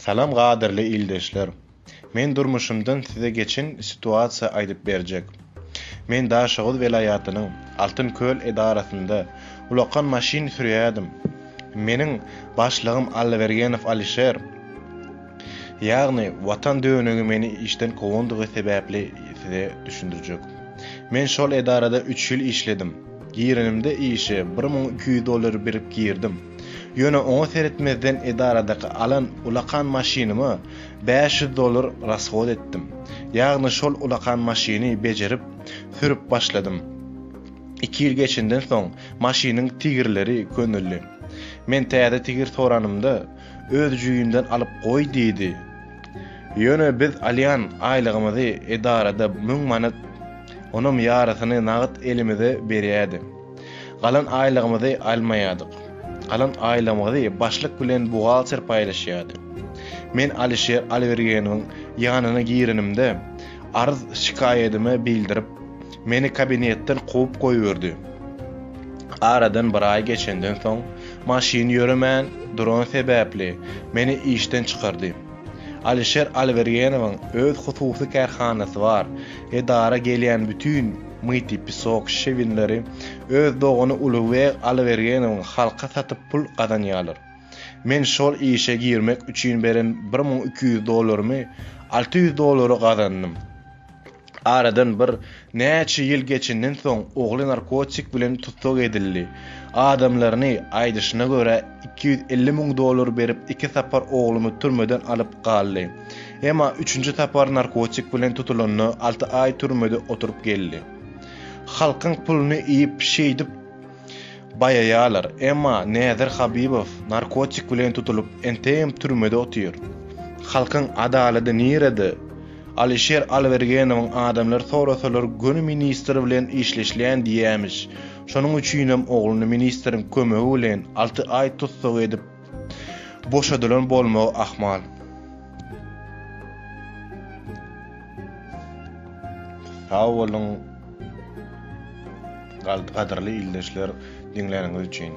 Salam gadyrly ildeşler. Men durmuşymdan size geçen situasiýa aýdyp berjek. Men Daşoguz welaýatynyň Altyn köl edarasynda ulakan maşyn sürýädim. Meniň başlygym Allabergenow Alişer. Ýagny watan dönügi meni işden kowandygy sebäpli size düşündirjek. Men şol edarada üç ýyl işledim. Girenimde işe 1200 dollar berip girdim. Ýöne oňa seretmezden edaradaky alan ulakan maşynyma 500 dollar rashod etdim. Ýagny şol ulakan maşyny bejerip, sürüp başladym. Iki ýyl geçenden soň maşynyň tigirleri köneldi. Men täze tigir soranymda, öz jübimden alyp goý diýdi. Ýöne biz alýan aýlygymyzy edarada müň manat, onam ýarysyny nagt elimize berýärdi. Galan aýlygymyzy almaýardyk. Galan aýlygymyzy başlyk bilen buhgalter paýlaşýardy. Men Alişer Alwergenowyň ýanyna girenimde, arz-şikaýadymy bildirip, meni kabinetden kowup goýberdi. Aradan bir aý geçenden soň, maşyn ýöremän duran sebäpli, meni işden çykardy. Alişer Alwergenowyň öz hususy kärhanasy bar, edara gelýän bütin myty, pisok, şewinleri öz dogany Ulugbeg Alwergenowyň halka satyp pul gazanýarlar. Men şol işe girmek üçin beren 1200 dollarymy 600 dollara gazandym. Aradan bir näçe ýyl geçenden soň ogly narkotik bilen tussag edildi. Adamlaryny, aýdyşyna görä, 250 müň dollar berip iki sapar oglumy türmeden alyp galdy. Emma üçünji sapar narkotik bilen tutulanda alty aý türmede oturyp geldi. Halkyň puluny iýip şeýdip baýaýalar. Emma Näzir Habibow narkotik bilen tutulyp entegem türmede otyr. Halkyň adalady nirede? Alişer Alwergenowyň adamlary sorasalar göni ministr bilen işleşilýän diýýämiş. Şonuň üçinem ogluny ministriň kömegi bilen alty aý tussag edip boşadylan bolmagy ahmal. Sag boluň gadyrly ildeşler diňläniňiz üçin.